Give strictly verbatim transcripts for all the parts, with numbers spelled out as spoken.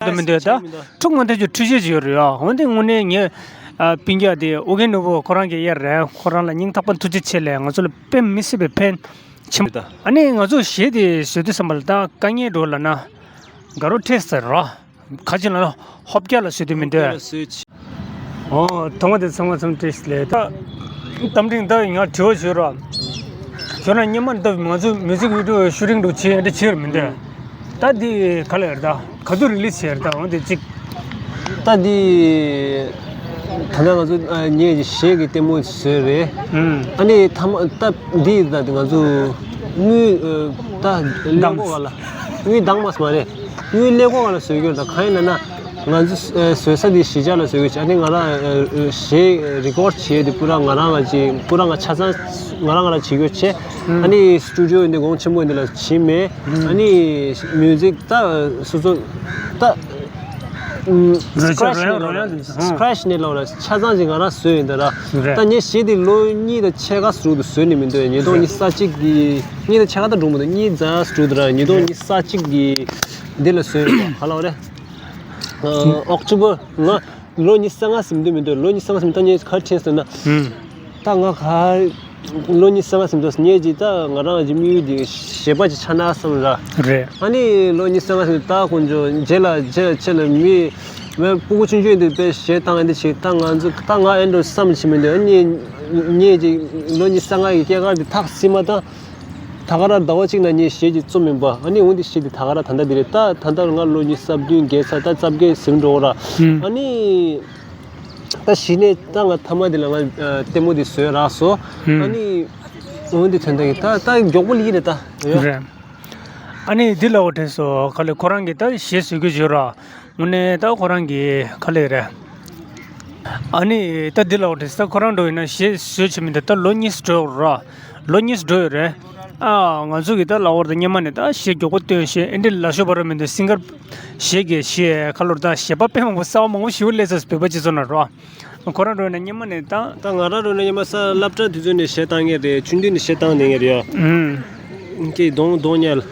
ད་མི་འདོད་ད། འཁྲུག་མ་ཐེབས་རྒྱུ་འཕྲུལ་ཆས་ཅིག་ཡོད་རེད་ཡ། འོན་ཏེ་དངོས་གནས་ངས་ཨ་སྤུན་ཀྱག་དེ་ཨོ་རྒྱན་ནོར་བུ་ཁོ་རང་གི་དབྱར་རེད། ཁོ་རང་ལ་སྙིང་ཐག་པ་ཐུགས་རྗེ་ཆེ་ལས་ང་ཚོ་ལ་དཔེ་མི་སྲིད་པའི་ཕན་ཆེན་པོ། ཨ་ནི་ང་ཚོ་གཞས་དེ་བཟོ་དུས་ཙམ་པ་ལ་ད་དཀའ་ངལ་འགྲོ་ལབ་ན་དགའ་རོགས་ཁྲེལ་ཟེར་རོ། ག་ཅི་ལ་ཧོབ་རྒྱག་ལ་བཟོ་དུས་མི་འདོད། ཨོ་ཐོག་མ་དེ་ཚང་མ་ཚང་བཀྲ་ཤིས་བདེ་ལེགས། ད་གཏམ་འཕྲིན་ད་ང་དྲི་བ་ཞུ་རོགས། ཞུ་ན་སྔོན་མ་ད་ང་ཚོ་མིའུ་ཟིག་བི་ཌི་ཡོ་ཤུ་ཊིང་འདྲ་བྱེད་འདྲ་བྱེད་ར་མི་འདོད། ད་འདི་ག་ལ་ཡོད་ད། ག་དུས་རི་ལི་སི་བྱེད་ད། འོན་ཏེ་གཅིག་ད་འདི་ད་ལྟ་ང་ཚོ་ཨ་ངས་གཞས་ཀྱི་ལྟད་མོ་བཟོས་རེད། ཨ་ནི་ཐ་མ་ད་འདི་ད་ང་ཚོ་དངུལ་ད་ཀླད་ཀོར་ག་ལ་དངུལ་འདང་མ་སོང་མ་རེད། དངུལ་ཀླད་ཀོར་ག་ལ་བཟོས་ཀྱི་ཡོད་ད། གང་ཡིན་ལབ་ན། ང་ཚོ་ཨ་བཟོ་ས་དེ་གཞིས་ཆགས་ལ་བཟོ་གི་ཡོད། ཨ་ནི་ང་རང་ཨ་ཨ་གཞས་རི་ཀོར་ཌི་བྱེད་ཡས་དེ་པུ་ར་ང་རང་ང་ཅིག་པུ་ར་ང་ཆ་ཚང་ང་རང་ང་རང་བྱེད་ཀྱི་ཡོད་ཆེ། ཨ་ནི་སི་ཊུ་ཌི་ཡོ་འདི་གོང་ཆེན་པོ་འདི་ལ་བྱེད་མེད། ཨ་ནི་མིའུ་ཟིག་ད་སོ་སོ་ད་སི་ཀེ་རེ་ཆི་ནས་ལོག་ལ་སི་ཀེ་རེ་ཆི་ནས་ལོག་ལ་ཆ་ཚང་ཅིག་ང་རང་བཟོས་ཡིན་ད་ར། ད་ངས་གཞས་འདི་ལོ་གཉིས་དང་ཕྱེད་ཀ་ཟུར་དུ་བཟོས་ནས་མི་འདུག་ཉིས་སྟོང་ཉི་ཤུ་རྩ་གཅིག་གི་གཉིས་དང་ཕྱེད་ཀ་ད་འགྲོ་མི་འདུག་གཉིས་ཙམ་ཟུར་དུ་ར་ཉིས་སྟོང་ཉི་ཤུ་རྩ་གཅིག་གི་འདི་ལ་བཟོས་ཡིན་པ་ག་ལ་བ་རེད། ཨོག་ཊོ་བར་ང་ལོ་ཉི་ཤུ་རྩ་ལྔ་ཟིན་འདུག་མི་འདུག་ལོ་ཉི་ཤུ་རྩ་ལྔ་ཟིན་ད་ངས་ག་རེ་དྲན་སོང་ན། ད་ང་ག་ལོ་ཉི་ཤུ་རྩ་ལྔ་ཟིན་འདུག་ངས་ཀྱི་ད་ང་རང་གི་དམིགས་ཡུལ་འདི་གཞས་པ་ཅིག་ཆགས་ན་བསམ་ར། རེད། ཨ་ནི་ལོ་ཉི་ཤུ་རྩ་ལྔ་ཟིན་ད་དཀོན་མཆོག་རྗེས་ལ་རྗེས་ལ་ཆེ་ལ་མི་མེད་སྤུ་གུ་ཆུང་ཆུང་འདི་དཔེ་གཞས་བཏང་འདི་བྱེད་ད་ང་ཚོ་ད་ང་ཨེ་འགྲོ་བསམ་བྱེད་མི་འདུག་ཨ་ནི་ངས་ཀྱི་ལོ་ཉི་ཤུ་རྩ་ལྔ་ཡི་སྐྱེས་སྐར་འདི་ཐག་སྲིད་མ་ད། ད་ག་རང་ཟླ་བ་གཅིག་ནང་ངས་གཞས་ཅིག་རྩོམ་ཡིན་པ། ཨ་ནི་འོན་ཏེ་གཞས་དེ་ད་ག་རང་ད་ལྟ་འདི་རེད། ད་ད་ལྟ་ང་ལོ་ཉི་ཤུ་རྩ་བདུན་བརྒྱད་ཚར་ད་རྩ་བརྒྱད་ཟིན་འགྲོ་གི་ར། ཨ་ནི་ད་གཞི་ནས་ད་ང་ཐ་མ་དེ་ལ་ང་ལྟད་མོ་དེ་བཟོས་རག་སོང་། ཨ་ནི་འོན་ཏེ་དོན་དག་གི་ད་ད་མགྱོགས་པོ་ལི་རེད་ད་ཡོ། རེད། ཨ་ནི་འདི་ལ་འོ་དྲན་སོང་ག་ལེ་ཁོ་རང་གིས་ད་གཞས་བཟོ་གི་ཡོད་ར། དངོས་གནས་ད་ཁོ་རང་གི་ག་ལེ་རེད། ཨ་ནི་ད་འདི་ལ་འོ་དེ་ས་ཁོ་རང་འགྲོ་ཡིན་ན་གཞས་བཟོས་བྱེད་མི་འདུག་ད་ལོ་གཉིས་སུ་འགྲོ་ར། ལོ་གཉིས་སུ་འགྲོ་ཡོད་རེད། ཨ་ང་ཚོ་གི་ད་ལ་འོར་ད་སྔོན་མ་ནས་ད་གཞས་མགྱོགས་པོ་བཏོན་གཞས་ཨེ་འདྲ་ལ་ཤོ་བ་ར་མི་འདུག་སིང་གར་གཞས་ཀྱི་གཞས་ཁ་ལོར་ད་གཞས་པ་དཔེ་མང་པོ་གསར་བ་མང་པོ་ཞིག་སླེབས་ཚར་བོད་པ་སྤྱི་ཚོགས་ནང་ར། ཁོ་རང་འགྲོ་ཡིན་ན་སྔོན་མ་ནས་ད། ད་ང་རང་འགྲོ་ན་སྔོན་མ་ས་སློབ་གྲྭ་དུས་ཚོད་ནས་གཞས་བཏང་མཁན་རེད། ཆུང་དུས་ནས་གཞས་བཏང་བསྡད་མཁན་རེད་ཡ། ཨུམ། ཀྱེ་གདོང་གདོང་ཉལ།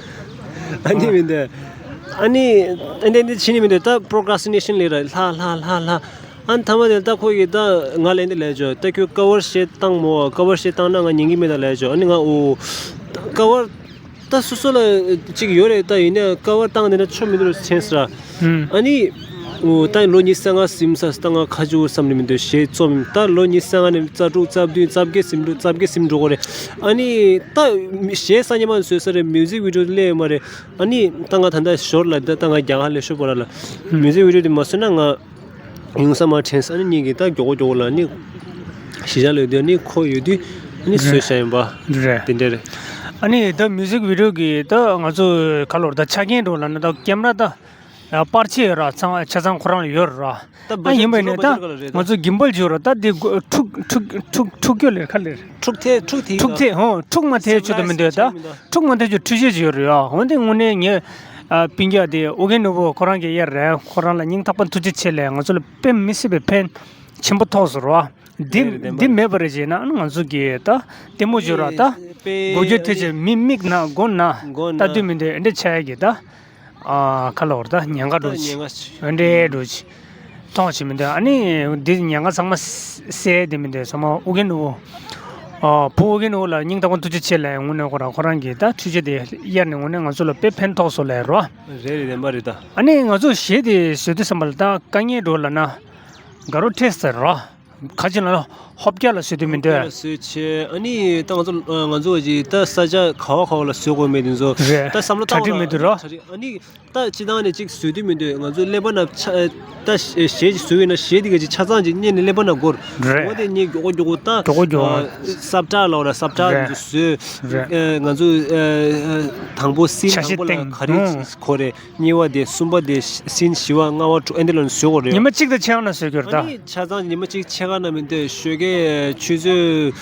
ཨ་ནི་མི་འདུག་ཨ་ནི་ཨེ་འདྲ་འདི་བྱེད་ནི་མི་འདུག་ད་པོ་རོ་ཀ་སི་ཊི་ནེ་ཤན་ལས་ར་ལྷ་ལྷ་ལྷ་ལྷ། ཨ་ནི་ཐ་མ་དེ་ད་ཁོ་ཡིས་ད་ང་ལ་འདི་ལས་ཆོག་ད་ཁྱོད་ཀ་བར་གཞས་བཏང་མོ། ཀ་བར་གཞས་བཏང་ན་ང་ཉན་གི་མེད་ད་ལས་ཆོག་ཨ་ནི་ང་འོ་ཀ་བར་ད་སོ་སོ་ལ་ཅིག་ཡོད་རེད། ད་ཡིན་ན་ཀ་བར་བཏང་དེ་ན་ཆོ་མི་འདུག་ཆེན་སི་ར། ཨ་ནི་འོ་ད་ལོ་ཉི་ཤུ་རྩ་ལྔ་ཟིན་ས་ད་ང་ཁ་ཆུ་བསམ་ནི་མི་འདུག་གཞས་རྩོམ་ད་ལོ་ཉི་ཤུ་རྩ་ལྔ་ནས་རྩ་དྲུག་རྩ་བདུན་རྩ་བརྒྱད་ཟིན་འགྲོ་རྩ་བརྒྱད་ཟིན་འགྲོ་གོ་རེད། ཨ་ནི་ད་གཞས་ས་ཉི་མ་བཟོས་ས་རེད། མིའུ་ཟིག་བི་ཌི་ཡོ་སླེབས་ཡོད་མ་རེད། ཨ་ནི་ད་ང་ད་ལྟ་ཞོར་ལ་ད་ད་ང་རྒྱ་གར་ལས་ཤོར་བ་ར་ལ། མིའུ་ཟིག་བི་ཌི་ཡོ་དེ་མ་བཟོས་ན་ང་ཡོང་ས་མ་དྲན་ས། ཨ་ནི་གཉིས་ཀྱི་ད་མགྱོགས་པོ་མགྱོགས་པོ་ལ་ནི་གཞིས་ཆགས་ལ་ཡོད་དུས་ཨ་ནི་ཁོ་ཡོད་དུས་ཨ་ནི་བཟོས་བཞག་ཡིན་པ། རེད། དེ་འདྲ་རེད། ཨ་ནི་ད་མིའུ་ཟིག་བི་ཌི་ཡོ་གི་ད་ང་ཚོ་ག་ལོར་ད་ཆ་རྐྱེན་འགྲོ་ལ་ན་ད་ཀེམ་ར་ད་པར་ཆས་ཡོད་ར་ཚང་ཆ་ཚང་ཁོ་རང་ལ་ཡོད་ར། ད་ཨ་ཡིན་པ་ནི་ད་ང་ཚོ་གིམ་བལ་བྱོས་ར་ད་དེ་འཁྲུག་འཁྲུག་འཁྲུག་འཁྲུག་རྒྱུ་ལས་ཁ་ལེར། འཁྲུག་ཐེ་འཁྲུག་ཐེ་འཁྲུག་ཐེ་ཧོ་འཁྲུག་མ་ཐེ་ཆོད་དུ་མི་འདོད་ད། འཁྲུག་མ་ཐེ་ཆོད་འཕྲུལ་ཆས་ཅིག་ཡོད་རེད་ཡ། འོན་ཏེ་དངོས་གནས་ངས་ཨ་སྤུན་ཀྱག་དེ་ཨོ་རྒྱན་ནོར་བུ་ཁོ་རང་གི་དབྱར་རེད། ཁོ་རང་ལ་སྙིང་ཐག་པ་ཐུགས་རྗེ་ཆེ་ལས་ང་ཚོ་ལ་དཔེ་མི་སྲིད་པའི་ཕན་ཆེན་པོ་ཐོགས་སོང་ར། འདི་རེད་རེད་འདི་མེད་པ་རེད་ཅེ་ན་ང་ཚོ་གི་ད་ལྟད་མོ་བྱོས་ར་ད་དཔེ་གོ་རྒྱུ་དེ་ཅེ་མི་མིག་ན་མགོ་ན་མགོ་ན་ལྟ་དུས་མི་འདོད་ཨེ་འདྲ་ཆགས་ཡ་གི་ད། ཨ་ཁ་ལོར་ད་ཉེན་ཁ་འགྲོ་ད་ཉེན་ཁ་ཆེ། ཆེ་འདྲེ་འགྲོ་ཆེ། མཐོང་ཆེ་མི་འདུག་ཨ་ནི་འདི་ཉེན་ཁ་ཚང་མ་སེལ་དེ་མི་འདུག་ཚང་མ་ཨོ་རྒྱན་ནོར་བུ། ཨ་བུ་ཨོ་རྒྱན་ནོར་བུ་ལ་སྙིང་ཐག་པ་ཐུགས་རྗེ་ཆེ་ལ་དངོས་གནས་ཁོ་རང་ཁོ་རང་གིས་ད་འཕྲུལ་ཆས་དེ་གཡར་ནས་དངོས་གནས་ང་ཚོ་ལ་དཔེ་ཕན་ཐོགས་སོང་ལས་རོ། རེད་རེད་བདེན་པ་རེད་ད། ཨ་ནི་ང་ཚོ་གཞས་དེ་བཟོས་དུས་ཙམ་པ་ལ་ད་དཀའ་ངལ་འགྲོ་ལབ་ན་དགའ་རོགས་ཁྲེལ་ཟེར་རོ། ག་ཅི་ལ་ཧོབ་རྒྱག་ལ་བཟོས་དུས་མི་འདོད། ཧོབ་རྒྱག་ལ་བཟོས་བྱས་ཨ་ནི་ད་ང་ཚོ་ང་ཚོ་གི་ད་ས་ཆ་ག་བ་ག་བ་ལ་བཟོ་དགོས་མེད་དེ་ཚོ་རེད། ད་བསམ་བློ་གྲ་སྒྲིག་མེད་དུས་རོ། གྲ་སྒྲིག་ཨ་ནི་ད་སྤྱི་བཏང་ནས་ཅིག་བཟོས་དུས་མི་འདོད། ང་ཚོ་ཀླད་པ་ན་ཆ་ད་གཞས་ཅིག་བཟོས་ཡོད་ན་གཞས་དེ་ག་ཅིག་ཆ་ཚང་ཅིག་རྙེད་ནས་ཀླད་པ་ན་འགོར། རེད། འོ་དེ་ངས་མགྱོགས་པོ་མགྱོགས་པོ་ད་མགྱོགས་པོ་མགྱོགས་པོ་ཨ་སབ་ཊ་ལབ་ར་སབ་ཊ་རེད། དེ་ཚོ་བཟོས། རེད། ཨ་ང་ཚོ་ཨ་དང་པོ་སིན་ཆ་ཤས་དང་པོ་ལ་བཏིང་ག་རེ་ཨང་གོ་རེད། གཉིས་པ་དེ་གསུམ་པ་དེ་སིན་བཞི་པ་ལྔ་པ་དྲུག་ཨེ་འདི་ལ་བཟོ་དགོས་རེད། ཉི་མ་གཅིག་དང་ཕྱེད་ཀ་ནང་བཟོ་རྒྱུ་རེད་ད། ཨ་ནི་ཆ་ཚང་ཉི་མ་གཅིག་ཕྱེད་ཀ་ནང་མི་འདོད་ཞོགས་ཀས་ཆུ་ཚོད་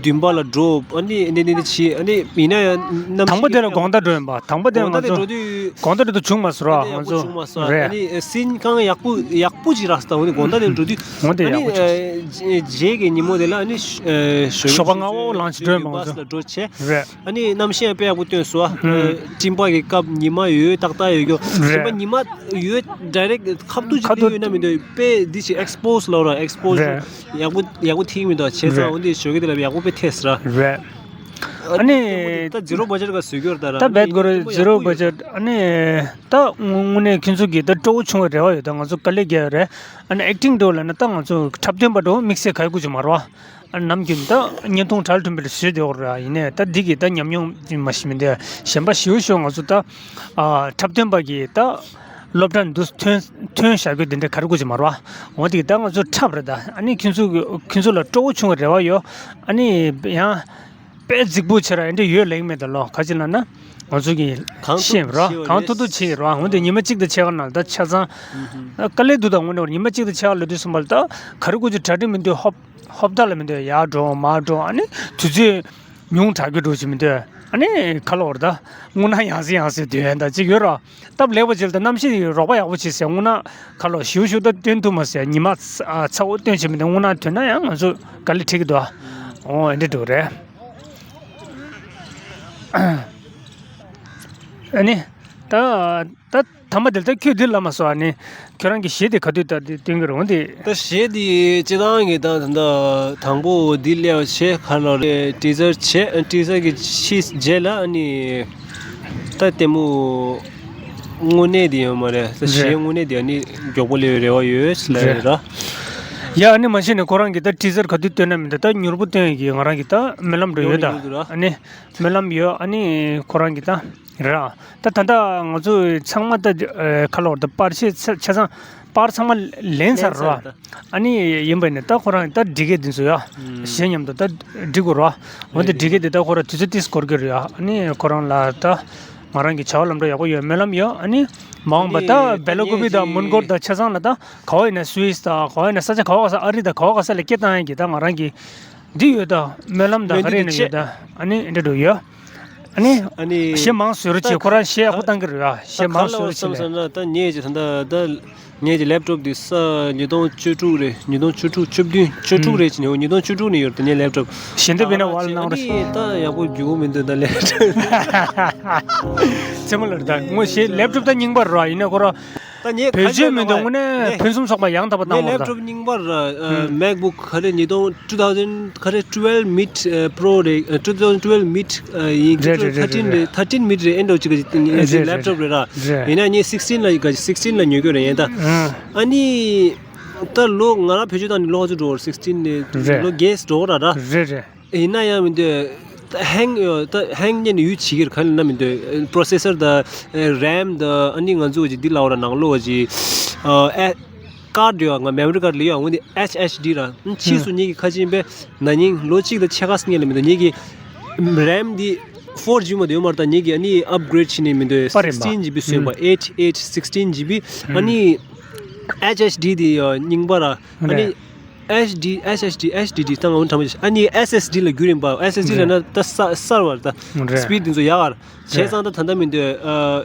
བདུན་པ་ལ་འགྲོ། ཨ་ནི་ཨེ་འདི་འདི་འདི་བྱེད་ཨ་ནི་ཡིན་ན་ཡང་གནམ་དང་པོ་དེ་ལ་དགོང་དག་འགྲོ་ཡིན་པ་དང་པོ་དེ་ལ་དགོང་དག་ང་དེ་ཚོ་འགྲོ་དུས་ དགོང་དག་རེད་དུ་བྱུང་མ་སོང་ར། ང་ཚོ་བྱུང་མ་སོང་། རེད། ཨ་ནི་སིན་གང་ཡག་པོ་ཡག་པོ་ཅིག་རག་སྟངས་འོ་ནི་དགོང་དག་ནས་འགྲོ་དུས། འོ་དེ་ཡག་པོ་ཅིག་རེད། རྗེས་ཀྱི་ཉིན་མོ་དེ་ལ་ཨ་ནི་ཞོགས་པ་སྔ་བོ་ལངས་ཅིག་འགྲོ་ཡོད་མ། ང་ཚོ་བྷ་སི་ལ་འགྲོ་བྱས། རེད། ཨ་ནི་གནམ་གཤིས་དཔེ་ཡག་པོ་སྟོན་སོང་ཨ། སྤྲིན་པ་གི་སྐབས་ཉི་མ་ཡོད་ཏག་ཏག་ཡོད་རྒྱུ། རེད། སྤྲིན་པ་ཉི་མ་ཡོད་ཌའི་རེག་ཁ་ཐུག་ཅིག་ཁ་ཐུག་སྟོན་ཡོད་ན་མི་འདུག་དཔེ་འདི་ཅིག་ཨེག་སི་པོ་སི་ལབ་ར། ཨེག་སི་པོ་སི་རེད། ཡག་པོ་ཡག་པོ་ཐིག་མི་འདུག་བྱས་ཙང་། རེད། འོ་འདི་ཞོགས་ཀས་དེ་ལ་ཡག་པོ་དཔེ་ཐེབས་སོང་ར། རེད། ཨ་ནི་ད་ཛི་རོ་བ་ཇེཊ་ག་བཟོས་རྒྱུ་རེད་ད་ར། ད་བེད་གོ་རེད། ཛི་རོ་བ་ཇེཊ། ཨ་ནི་ད་དངོས་གནས་ཁྱོད་ཚོ་གི་ད་སྤྲོ་བོ་བྱུང་བའི་རེ་བ་ཡོད། ད་ང་ཚོ་དཀའ་ལས་རྒྱག་ཡོད་རེད། ཨ་ནི་ཨེག་ཊིང་འགྲོ་ལབ་ན་ད་ང་ཚོ་འཁྲབ་སྟོན་པ་འགྲོ་དམིགས་བསལ་ག་ཡོད་ཀྱི་མ་རེད་བ། ཨ་ནི་ནམ་རྒྱུན་ད་བརྙན་ཐུང་གྲལ་མཐུན་པའི་བཟོས་བསྡད་ཡོད་རེད། ཡིན་ནའི་ད་འདི་གི་ད་ཉམས་མྱོང་མ་ཤེས་མི་འདུག་གཞན་པ་ཞེ་པོ་ཞིག་ང་ཚོ་ད་ཨ་འཁྲབ་སྟོན་པ་གི་ད་སློབ་གྲྭ་འདུག་ཐོན་ཐོན་བཞག་རྒྱུ་དེ་འདྲ་ག་རེ་དགོས་ཀྱི་མ་རེད་བ། འོ་དེ་གི་ད་ང་ཚོ་འཁྲབ་རེད་ད། ཨ་ནི་ཁྱོད་ཚོ་ཁྱོད་ཚོ་ལ་སྤྲོ་བོ་བྱུང་བའི་རེ་བ་ཡོད། ཨ་ནི་ཡང་དཔེ་རྫིག་པོ་བྱེད་ར་ཨེ་འདྲ་ཡོད་ལེགས་མེད་ད་ལོ། ག་ཅི་ལབ་ན་ང་ཚོ་གི་གང་ཤེས་ཐུབ་ར་བྱེད་གང་ཐུབ་ཐུབ་བྱེད་ར། འོན་ཏེ་ཉི་མ་གཅིག་དང་ཕྱེད་ཀ་ནང་ད་ཆ་ཚང་དཀའ་ལས་འདུག་ད། དངོས་གནས་ཉི་མ་གཅིག་དང་ཕྱེད་ཀ་ལ་དུས་གསུམ་པ་ལ་ད་ག་རེ་དགོས་ཀྱི་གྲ་སྒྲིག་མི་འདུག་ཧོབ་ཧོབ་ཐག་ལ་མི་འདུག་ཡར་འགྲོ་མར་འགྲོ། ཨ་ནི་དུས་ཚོད་ཉུང་དྲགས་ཀྱི་འགྲོ་ཞིག་མི་འདུག་ཨ་ནི་ཁ་ལོ་བར་ད་དངོས་གནས་ཡང་སེ་ཡང་སེ་དུས་ཡན་ད་ཅིག་ཡོད་ར། སྟབས་ལེགས་པ་ཅིག་ལ་ད་གནམ་གཤིས་རོགས་པ་ཡག་པོ་བྱེད་ཟེར། དངོས་གནས་ཁ་ལོ་ཞིའུ་ཞིའུ་ད་སྟོན་ཐུབ་མ་ཟེར། ཉི་མ་ཚ་ཚ་བོ་སྟོན་བྱེད་མི་འདུག་དངོས་གནས་ཐོན་ན་ཡང་ང་ཚོ་དཀའ་ལས་འཕྲད་ཀྱི་འདུག་ཨོ་ཨེ་འདྲ་འགྲོ་རེད། ཨ་ནི་ད་ད་ཐ་མ་དེ་ལ་ད་ཁྱོད་འདི་ལབ་མ་སོང་། ཨ་ནི་ཁྱོད་རང་གི་གཞས་དེ་ག་དུས་ད་དེ་སྟོན་གྱི་རེད། འོ་དེ། ད་གཞས་དེ་སྤྱི་བཏང་གི་ད་ད་དང་པོ་འདི་སླེབས་བྱས་ཁ་ལོ་རེ་ཊི་ཛར་བྱས། ཊི་ཛར་གྱི་ཕྱིས་རྗེས་ལ་ཨ་ནི་ད་ལྟད་མོ་དངོས་གནས་དེ་ཡོད་མ་རེད། ད་གཞས་རེད། དངོས་གནས་དེ་ཨ་ནི་མགྱོགས་པོ་སླེབས་རེ་བ་ཡོད་ལབ་རེད། རེད་ར། ཡ་ཨ་ནི་མ་གཞི་ནས་ཁོ་རང་གི་ད་ཊི་ཛར་ག་དུས་སྟོན་ན་མི་འདུག་ད་མྱུར་པོ་སྟོན་ཡག་གི་ང་རང་གི་ད་སྨོན་ལམ་འགྲོ་ཡོད་ད། ཡོད་ར། ཨ་ནི་སྨོན་ལམ་ཡོད། ཨ་ནི་ཁོ་རང་གི་ད་རེད་ར། ད་ད་ལྟ་ང་ཚོ་ཚང་མ་ད་ཁ་ལོ་ད་པར་ཆས་ཆ་ཆ་ཚང་པར་ཚང་མ་ལེན་ཚར་ར། ལེན་ཚར་ད། ཨ་ནི་ཡིན་པ་ནི་ད་ཁོ་རང་ད་སྒྲིག་གི་དེ་ཚོ་ཡ། ཨུམ། གཞས་མཉམ་དུ་ད་སྒྲིག་དགོས་ར། འོ་དེ་སྒྲིག་གི་དེ་ད་ཁོ་རང་དུས་ཚོད་ཏིས་འགོར་གི་རེད་ཡ། ཨ་ནི་ཁོ་རང་ལ་ད་ང་རང་གི་བྱ་བ་ལམ་འགྲོ་ཡག་པོ་ཡོད། སྨོན་ལམ་ཡོད། ཨ་ནི་མ་འོངས་པ་ད་ཨ་ནི་སྦེ་ལ་ཀུ་པི་དང་མོན་གྷོ་དང་ཆ་ཚང་ལ་ད་ག་བ་ཡིན་ན་སུད་སི་དང་ག་བ་ཡིན་ན་ས་ཆ་ག་བ་ག་ས་ཨ་རི་དང་ག་བ་ག་ས་ལ་སྐད་བཏང་ཡག་གི་ད་ང་རང་གི་འདི་ཡོད་ད། སྨོན་ལམ་དང་ག་རེ་ཡིན་ན་ཡོད་ད། ཨ་ནི་འདྲ་འགྲོ་ཡོད། ཨ་ནི་ཨ་ནི་གཞས་མང་བཟོས་རོགས་བྱེད། ཁོ་རང་གཞས་ཡག་པོ་བཏང་གི་རེད་ཨ། གཞས་མང་བཟོས་རོགས་བྱེད་ལ། ད་ངས་ཀྱི་ད་ལྟ་ད་ངས་ཀྱི་ལེབ་ཊོབ་འདི་ས་ཉིས་སྟོང་བཅུ་དྲུག་རེད། ཉིས་སྟོང་བཅུ་དྲུག་བཅུ་བདུན་བཅུ་དྲུག་རེད་ཅེས་ནས། ཉིས་སྟོང་བཅུ་དྲུག་ནས་ཡོད་ད་ངའི་ལེབ་ཊོབ། གཞས་འདི་བས་ན་བ་ལ་གནང་རོགས། ད་ཡག་པོ་རྒྱུག་མི་འདུག་ད་ལེབ་ཊོབ། རྩེད་མོ་ལ་རེད་ད། ངོ་གཞས་ལེབ་ཊོབ་ད་རྙིང་པ་རེད་ཡིན་ན་ཁོ་རང་། ད་ངས་བེད་སྤྱོད་མི་འདུག་དངོས་གནས་ཕུན་སུམ་ཚོགས་པ་ཡང་དག་པ་བཏང་བ་རེད། ལེབ་ཊོབ་རྙིང་པ་ར། ཨ། ཨུམ། མེག་བུག་ག་རེ་ཉིས་སྟོང་two thousand ག་རེ་twelve mid ཨ་པྲོ་རེད། ཨ། two thousand twelve mid ཨ་ཡིན། རེད་རེད་རེད། thirteen རེད། Thirteen mid རེད། ཨེ་འདྲ་ཅིག་གི་རེད། རེད་རེད། ལེབ་ཊོབ་རེད་ར། རེད། ཡིན་ན་ངས་sixteen ལ་ག་sixteen ལ་ཉོ་གི་རེད་ཡིན་ད། ཨ། ཨ་ནི་ད་ལོ་ང་རང་བེད་སྤྱོད་བཏང་ནས་ལོ་ག་ཚོད་འགྲོ་བ་རེད། Sixteen ནས་རེད། ལོ་བརྒྱད་འགྲོ་བ་ར་ར། རེད་རེད། ཡིན་ན་ཡང་མི་འདོད། ད་ཧེང་ཡོད་ད། ཧེང་ཉན་ཡུལ་བྱེད་ཀྱི་རེད། ག་ལ་ན་མི་འདོད། པྲོ་སེ་སར་དང་རེམ་དང་ཨ་ནི་ང་ཚོ་གི་འདི་ལ་བ་ར་ནང་ལོགས་ཀྱི་ཨ་ཨེ་ཀར་ཌི་ཡོད། ང་མེ་མོ་རི་ཀར་ཌི་ལ་ཡོད། འོན་ཏེ་ཨེཆ་ཨེཆ་ཌི་ར། ཕྱིས་སུ་ངེད་ཀྱི་ཁ་ཆེམས་པས་ན་ནིང་ལོ་གཅིག་དང་ཕྱེད་ཀ་སྔོན་ལ་མི་འདུག་ངེད་ཀྱི་རེམ་འདི་four G མ་དེ་ཡོད་མ་རེད། ད་ངེད་ཀྱི་ཨ་ནི་ཨབ་གྷི་རེཌ་བྱས་ནས་མི་འདུག་པ་རེད་མ། Sixteen G B བཟོས་པ། Eight eight sixteen G B ཨ་ནི་ཨེཆ་ཨེཆ་ཌི་དེ་རྙིང་པ་ར། ཨ་ནི་རེད། ཨེཆ་ཌི། ཨེཆ་ཨེཆ་ཌི། ཨེཆ་ཌི་ཌི་ད་ང་འོན་ཐང་མ་ཅི། ཨ་ནི་ཨེསི་ཨེསི་ཌི་ལ་བསྒྱུར་ཡིན་པ། ཨེསི་ཨེསི་ཌི་ལ་ན་ད་ས་སར་བར་ད་རེད། སི་པིཌ་འདི་ཚོ་ཡག་གར་བྱས་ཙང་ད་ད་ལྟ་མི་འདོད། ཨ་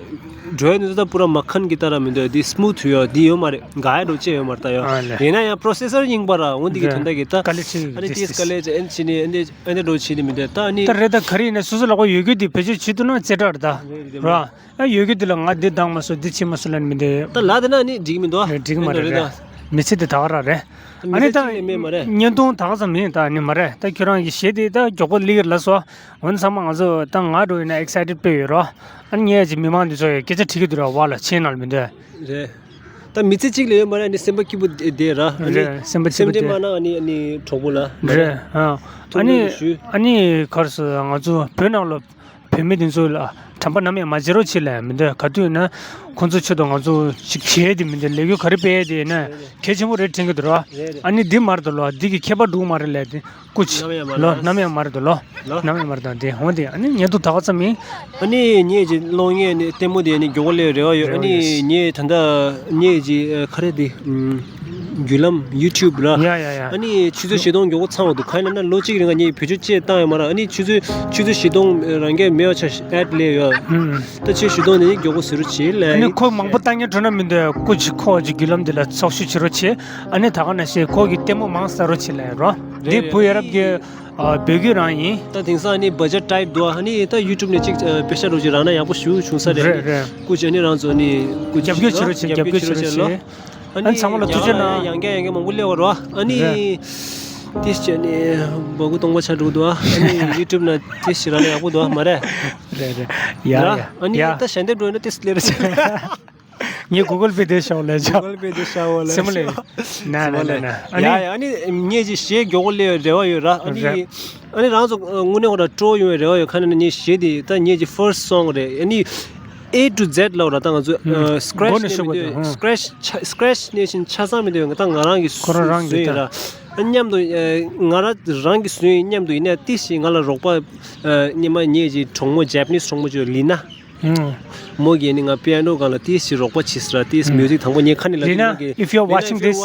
འགྲོ་ཡ་འདི་ཚོ་ད་པུ་ར་མ་ཁན་གི་ད་ར་མི་འདོད། འདི་སི་མུ་ཐི་ཡོད། འདི་ཡོད་མ་རེད། ག་ཡ་འགྲོ་ཅེས་ཡོད་མ་རེད་ད་ཡོད། ཨ་ལེ། ཡིན་ན་ཡང་པྲོ་སེ་སར་རྙིང་པ་ར། འོན་ཏེ་གི་རེད། དོན་དག་གི་ད་དཀའ་ལས་ཆེ་གི། ཨ་ནི་ཏིས་དཀའ་ལས་ཅན་ཨེན་ཅི་ནི་ཨེ་འདྲ་ཨེ་འདྲ་འགྲོ་བྱེད་ནི་མི་འདོད་ད། ཨ་ནི་ད་རེད། ད་ག་རེ་ཡིན་ན་སོ་སོ་ལག་པ་ཡོད་རྒྱུ་འདི་བེད་སྤྱོད་བྱེད་ཐུབ་ན་རྩེ་གྲ་རེད་ད། རེད་རེད། ར། ཨ་ཡོད་རྒྱུ་དེ་ལ་ང་འདི་བཏང་མ་སོང་འདི་བྱེད་མ་སོང་ལབ་མི་འདུག་ད་ལ་དེ་ན་ནི་འགྲིག་མི་འདུག་ཨ། འགྲིག་མ་རེད། རེད་རེད། མི་ཚེ་འདི་ད་ག་རང་རེད། ཨ་ནི་ད་མི་ཚེ་གཅིག་ལས་མེད་མ་རེད། བརྙན་ཐུང་ད་ག་ཙམ་མིན་ད་ནི་མ་རེད། ད་ཁྱོད་རང་གི་གཞས་དེ་ད་མགྱོགས་པོ་སླེབས་ཀྱི་རེད་ལབ་སོང་། འོ་ན་ཚང་མ་ང་ཚོ་ད་ང་འགྲོ་ཡིན་ན་ཨེག་སའི་ཊེཌ་དཔེ་ཡོད་རོ། ཨ་ནི་ངས་ཅིག་མི་མང་འདི་ཚོ་ཡ་སྐད་ཆ་དྲི་གི་འདུག་ར་བ་ལ་ཆེན་ནང་ལ་མི་འདུག་རེད། ད་མི་ཚེ་གཅིག་ལས་ཡོད་མ་རེད། ཨ་ནི་སེམས་པ་སྐྱིད་པོ་བསྡད་ར། ཨ་ནི་རེད། སེམས་པ་སྐྱིད་པོ་སེམས་ཁྲལ་བསྡད། མ་གནང་། ཨ་ནི་ཨ་ནི་གྲོགས་པོ་ལ་རེད། ཨ་ཐུགས་ཨ་ནི་སྣང་ཞུ། ཨ་ནི་ག་རེ་ཟེར་ང་ཚོ་བོད་ནང་ལ། བོད་མི་དེ་ཚོ་ལ་དྲན་པ་ནམ་ཡང་མ་བརྗེད་རོགས་བྱེད་ལབ་མི་འདོད། ག་དུས་ཡིན་ན་ཁོང་ཚོ་ཆེད་དུ་ང་ཚོ་ཅིག་གལ་དེ་མི་འདུག་ལས་འགུལ་ག་རེ་སྤེལ་དེ་ཡིན་ན་གལ་ཆེན་པོ་རེད་དྲན་གྱི་འདུག་ར། རེད་རེད། ཨ་ནི་འདི་མ་རེད་དོ་ལོ། འདི་གི་ཁྱད་པར་འདུག་མ་རེད་ལབ་དེ་སྐུ་མཆེད་ནམ་ཡང་མ་ལོ་རེད། ནམ་ཡང་མ་རེད་དོ་ལོ། ལོ། ནམ་ཡང་མ་རེད་དོ། དེ་འོང་དེ་ཨ་ནི་ཉེ་དུ་ད་ག་ཙམ་ཡིན། ཨ་ནི་ངེད་ཀྱི་གློག་བརྙན་ནི་ལྟད་མོ་དེ་ནི་མགྱོགས་པོ་སླེབས་རེ་བ་ཡོད། རེ་བ་ཨ་ནི་ཡོད། ངེད་ད་ལྟ་ངེད་ཀྱི་ཨ་ག་རེ་དེ་ཨུམ། བརྒྱུད་ལམ་YouTube་ར། ཡ་ཡ་ཡ། ཨ་ནི་ཆུ་ཚོད་བཞི་སྟོང་མགྱོགས་པོ་ཚང་བ་འདུག་གང་ཡིན་ན་ལོ་གཅིག་རིང་ང་ངས་བེད་སྤྱོད་ཅེས་བཏང་ཡོད་མ་རེད། ཨ་ནི་ཆུ་ཚོད་ཆུ་ཚོད་བཞི་སྟོང་རང་གས་མེད་པ་ཆ་ཨེཌ་སླེབས་ཡོད། ཨུམ། ད་ཆུ་ཚོད་བཞི་སྟོང་ནས་མགྱོགས་པོ་བཟོ་རོགས་བྱེད་ལ། ཨ་ནི་ཁོ་མང་པོ་བཏང་མཁན་འགྲོ་ན་མི་འདུག་སྐུ་མཁྱེན་ཁོ་གི་བརྒྱུད་ལམ་འདི་ལ་ཚོགས་ཞུགས་བྱེད་རོགས་བྱེད། ཨ་ནི་ད་ག་ནང་བཞིན་ཁོ་གི་ལྟད་མོ་མང་བཟོ་རོགས་བྱེད་ལ་རོ། རེད་འདི་རེད་བུ་ཡ་རབས་རེད། ཀྱི་ཨ་བོད་བརྒྱུད་རང་ཡིན། ད་དེང་སང་ཨ་ནི་བ་ཇེཊ་ཊའིཊ་འདུག་ཨ་ནི་ད་ཡུ་ཊུབ་ནས་གཅིག་ཨ་པེ་ཤ་རོགས་ཅིག་རག་ན་ཡག་པོ་ཞེ་པོ་བྱུང་ས་རེད། རེད་རེད། སྐུ་མཁྱེན་ཨ་ནི་རང་ཚོ་ཨ་ནི་སྐུ་མཁྱེན་རྒྱབ་སྐྱོར་བྱེད་རོགས་བྱེད། རྒྱབ་སྐྱོར་བྱེད་རོགས་བྱེད། ཨ་ནི་ཚང་མ་ལ་ཐུགས་རྗེ་གནང་། ཡང་བསྐྱར་ཡང་བསྐྱར་མང་པོ་སླེབས་པ་རོ། ཨ་ནི་རེད། ཏིས་བྱས་ནས་འབག་གུ་སྟོང་པ་ཆགས་འགྲོ་གི་འདུག་ཨ་ནི་ཡུ་ཊུབ་ན་ཏིས་ཞིག་རག་ན་ཡག་པོ་འདུག་མ་རེད། རེད་རེད། ཡ་ཡ་ཡ། ཨ་ནི་ད་ཞལ་འདེབས་འགྲོ་ན་ཏིས་སླེབས་རོགས་བྱེད། ངས་གུ་གལ་པེ་དེ་ཤོག་ལས་ཆོག་གུ་གལ་པེ་དེ་ཤོག་ལས་སེམས་ལས། ན་ན་ན་ན། ཨ་ཡ་ནི་ཡ་ཨ་ནི་ངས་ཅིག་གཞས་མགྱོགས་པོ་སླེབས་རེ་བ་ཡོད་ར། ཨ་ནི་རེད། ཨ་ནི་རང་ཚོ་དངོས་གནས་ཁོ་ར་སྤྲོ་ཡོང་བའི་རེ་བ་ཡོད། ཁ་ནས་ངས་གཞས་དེ་ད་ངས་ཀྱི་ཕར་སི་ཊི་སོང་རེད། ཨ་ནི་ཨེ་ཊུ་ཛེཌ་ལབ་ར། ད་ང་ཚོ་ཨ་སི་ཀེ་རེ་ཆི་ནས་མི་འདོད། སི་ཀེ་རེ་ཆི་ཆ་སི་ཀེ་རེ་ཆི་ནས་ཕྱིན་ཆ་ཚང་མི་འདོད། ད་ང་རང་གི་ཁོ་རང་རང་གི་བཟོས་ཡོད་ད་ར། ཨ་མཉམ་དུ་ཨ་ང་ར་རང་གི་བཟོས་ཡིན། མཉམ་དུ་ཡིན་ན་ཏིས་ཞིག་ང་ལ་རོགས་པ་ཨ་སྔོན་མ་ངས་ཀྱི་གྲོགས་མོ་ཇེ་པ་ནིས་གྲོགས་མོ་ཅིག་ཡོད་ལི་ན། ཨང་། མོ་གིས་ནི་ང་པི་ཡ་ནོ་སྒང་ལ་ཏིས་ཞིག་རོགས་པ་བྱས་ཟེར་ར། ཏིས་མིའུ་ཟིག་དང་པོ་ངས་ཁ་ནས་ལབ། Lina, if you're watching this,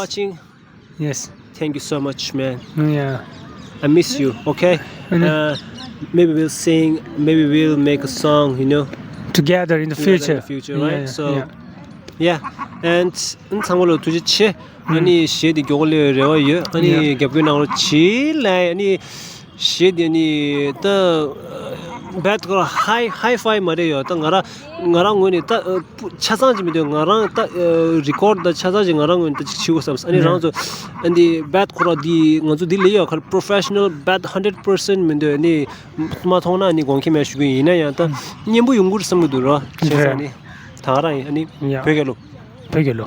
yes, thank you so much, man. Yeah. I miss you, okay? Uh, maybe we'll sing, maybe we'll make a song, you know, together in the future, right? So, yeah, and ཚང་མ་ལ་ཐུགས་རྗེ་ཆེ། ཨ་ནི་གཞས་འདི་མགྱོགས་པོ་སླེབས་རེ་བ་ཡོད། ཨ་ནི་རྒྱབ་སྐྱོར་གནང་རོགས་གྱིས་ལ། ཨ་ནི་གཞས་འདི་ནི་ད་བེད་ཁོ་ར་ཧའི་ཧའི་ཕའི་མ་རེད་ཡོད། ད་ང་ར་ང་རང་ངོས་ནས་ད་ཆ་ཚང་ཅིག་མི་འདུག་ང་རང་ད་རི་ཀོཌ་ད་ཆ་ཚང་ཅིག་ང་རང་ངོས་ནས་ད་ཅིག་བྱེད་དགོས་བསམ། ཨ་ནི་རང་ཚོ་ཨ་འདི་བེད་ཁོ་ར་འདི་ང་ཚོ་འདི་ལས་ཡོད་ཁར་པོ་རོ་ཕེ་ཤ་ནལ་བེད་ཧན་ཌེཌ་པར་སེན་ཊི་མི་འདུག་ཨ་ནི་མ་མཐོང་ན་ཨ་ནི་དགོངས་འགལ་མེད་ཞུ་གི་ཡིན། ན་ཡང་ད་སྙན་པོ་ཡོང་གི་རེད་བསམ་གི་འདུག་རོ། བྱས་ཙང་ཨ་ནི་ད་ག་རང་ཡིན། ཨ་ནི་བོད་རྒྱལ་ལོ། བོད་རྒྱལ་ལོ།